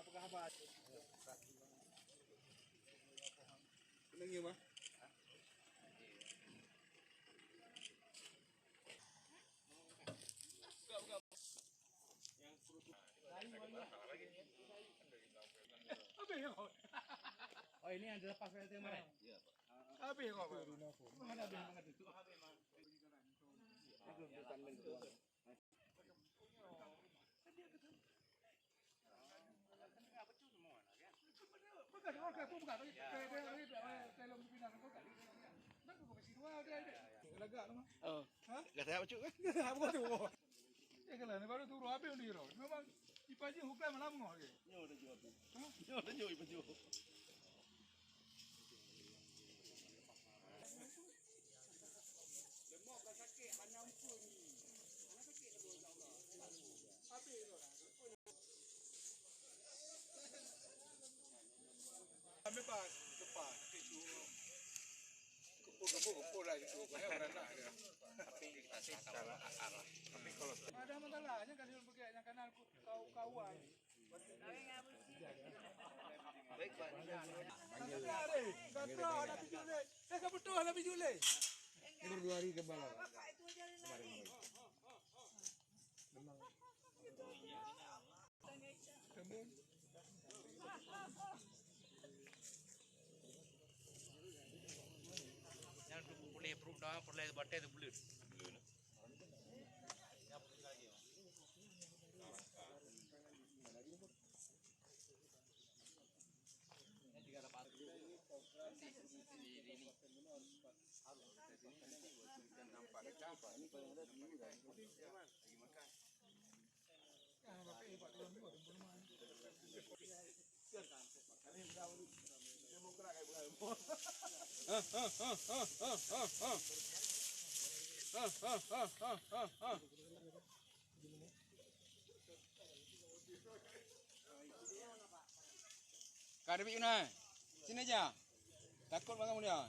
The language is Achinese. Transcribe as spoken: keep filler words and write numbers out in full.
Peugah haba. Peuneng nyoe, Bah. Habis, oh. Oh, ini yang dilepas dari kemarin? Habis kok, Pak. Mana habis, mana habis? Oh. Gata bacut kan? Eh, kalau ni baru turun habis ni, Ro. Memang ipajih hukai malam ngah dia. Nyoh dah jawab tu. Hah? Nyoh dah jawab ipajih. Lemak ka sakit, hana ampun. Hana sakit lagu, insya Allah. Habis tu. Kami pas, lepas, sakit tu. Kumpul, kumpul, kumpul lah itu. Banyak beranak dia. Tapi kita sih salah asal lah. Tapi kalau ada masalahnya kan dia pergi yang kanan ku, kau kawan. Baik, Pak. Kata deh, kata ada bijulé. Eh, kau betul ada bijulé. Ini baru dua hari kembali. Kemarin. Memang. Nyan tu pulih perut dah, pulih batèe tu buleuen. Ka David Yunai. Sini aja. Takut bangat mulia.